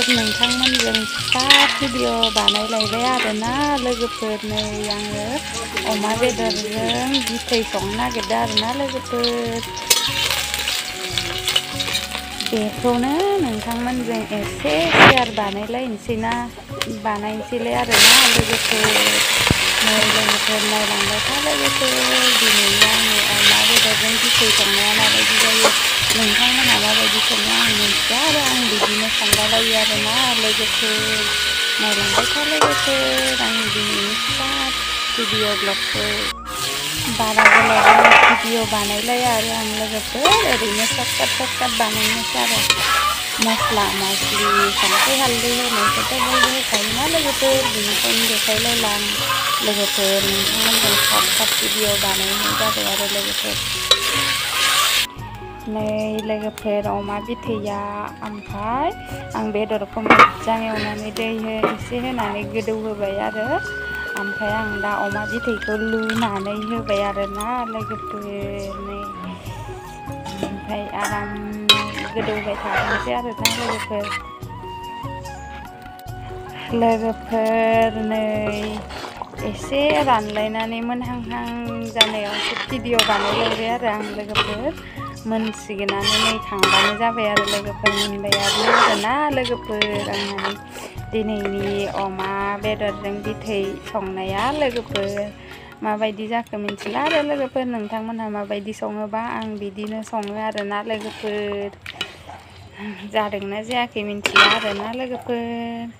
लोगोफोर नोंथांमोनजों फिसा भिडिअ बानायलायबाय आरोना लोगोफोर नै आङो अमा बेदरजों बिथै संनो नागिरदों आरोना लोगोफोर बेखौनो नोंथांमोनजों एसे शेयार बानायनोसैलाय आरोना लोगोफोर नै लोगोफोर नायलांबाय था लोगोफोर दिनै आंनि अमा बेदरजों बिथै संनाया माबायदि जायो नोंथांमोनहा माबायदि सङो आं मिन्थिया आरो आं बिदिनो संलाबायो आरोना लोगोफोर नायलांबाय था लोगोफोर आंनि दिनैनि फिसा भिडिअ ब्लगखौ बारा गोलाव भिडिअ बानायलाया आरो आं लोगोफोर ओरैनो सर्टकाट बानायनोसै आरो मस्ला मस्लि संख्रि हालदै होनायखौथ' बयबो होखायोना लोगोफोर बेनिखायनो देखायलायला आं लोगोफोर नोंथांमोनजों सर्टकाट भिडिअ बानायनाय जाबाय आरो लोगोफोर नै लोगोफोर अमा बिथैया ओमफ्राय आं बेदरखौ मोजां एवनानै दै एसे होनानै गोदौ होबाय आरो ओमफ्राय आं दा अमा बिथैखौ लुनानै होबाय आरोना लोगोफोर नै ओमफ्राय आराम गोदौबाय थानोसै आरोना लोगोफोर नै एसे रानलायनानै मोनहांहां जानायावसो भिडिअ बानायलायबाय आरो आं लोगोफोर मोनसिगोनानो नै खांबानो जाबाय आरो लोगोफोर मोनबायानो आरोना लोगोफोर आंहानि दिनैनि अमा बेदरजों बिथै संनाया लोगोफोर माबायदि जाखो मिन्थिला आरो लोगोफोर नोंथांमोनहा माबायदि सङोबा आं बिदिनो सङो आरोना लोगोफोर जादोंना जायाखै मिन्थिया आरोना लोगोफोर